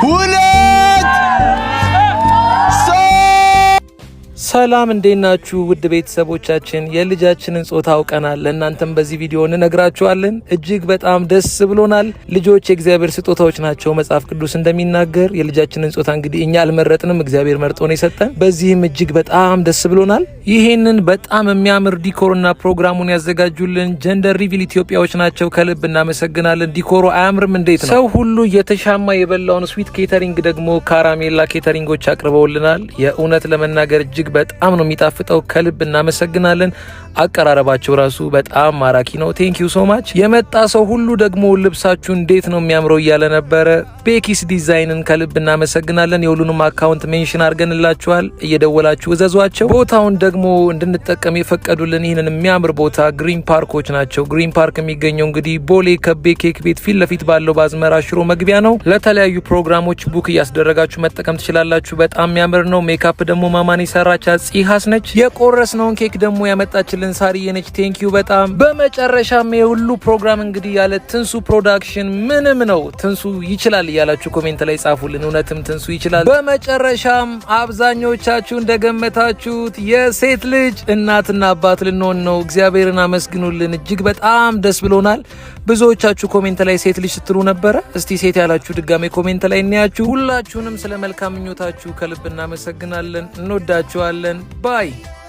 ሁለት፣ ሶስት። ሰላም፣ እንዴት ናችሁ? ውድ ቤተሰቦቻችን፣ የልጃችንን ጾታ አውቀናል። ለእናንተም በዚህ ቪዲዮ እንነግራችኋለን። እጅግ በጣም ደስ ብሎናል። ልጆች የእግዚአብሔር ስጦታዎች ናቸው፣ መጽሐፍ ቅዱስ እንደሚናገር። የልጃችንን ጾታ እንግዲህ እኛ አልመረጥንም፣ እግዚአብሔር መርጦ ነው የሰጠን። በዚህም እጅግ በጣም ደስ ብሎናል። ይሄንን በጣም የሚያምር decor ና ፕሮግራሙን ያዘጋጁልን Gender Reveal ኢትዮጵያዎች ናቸው። ከልብ እናመሰግናለን። Decor ኡ አያምርም? እንዴት ነው? ሰው ሁሉ እየተሻማ የበላውን sweet catering ደግሞ ካራሜላ catering ኦች አቅርበውልናል። የእውነት ለመናገር እጅግ በጣም ነው የሚጣፍጠው። ከልብ እናመሰግናለን። አቀራረባቸው ራሱ በጣም ማራኪ ነው። Thank you so much። የመጣ ሰው ሁሉ ደግሞ ልብሳችሁ እንዴት ነው የሚያምረው እያለ ነበረ። ቤኪስ ዲዛይንን ከልብ እናመሰግናለን። የሁሉንም account mention አድርገንላችኋል። እየደወላችሁ እዘዟቸው። ቦታውን ደግሞ እንድንጠቀም የፈቀዱልን ይህንን የሚያምር ቦታ Green ፓርኮች ናቸው። Green Park የሚገኘው እንግዲህ ቦሌ ከቤ ኬክ ቤት ፊት ለፊት ባለው በአዝመራ ሽሮ መግቢያ ነው። ለተለያዩ ፕሮግራሞች book እያስደረጋችሁ መጠቀም ትችላላችሁ። በጣም የሚያምር ነው። ሜካፕ ደግሞ ማማን የሰራቻት ጽሃስ ነች። የቆረስነውን ኬክ ደግሞ ያመጣችልን ሳርዬ ነች። Thank you በጣም። በመጨረሻም የሁሉ ፕሮግራም እንግዲህ ያለ ትንሱ production ምንም ነው። ትንሱ ይችላል እያላችሁ comment ላይ ጻፉልን። እውነትም ትንሱ ይችላል። በመጨረሻም አብዛኞቻችሁ እንደገመታችሁት የሴት ልጅ እናትና አባት ልንሆን ነው። እግዚአብሔርን አመስግኑልን። እጅግ በጣም ደስ ብሎናል። ብዙዎቻችሁ comment ላይ ሴት ልጅ ስትሉ ነበረ። እስቲ ሴት ያላችሁ ድጋሜ comment ላይ እንያችሁ። ሁላችሁንም ስለ መልካም ምኞታችሁ ከልብ እናመሰግናለን። እንወዳችኋለን። Bye.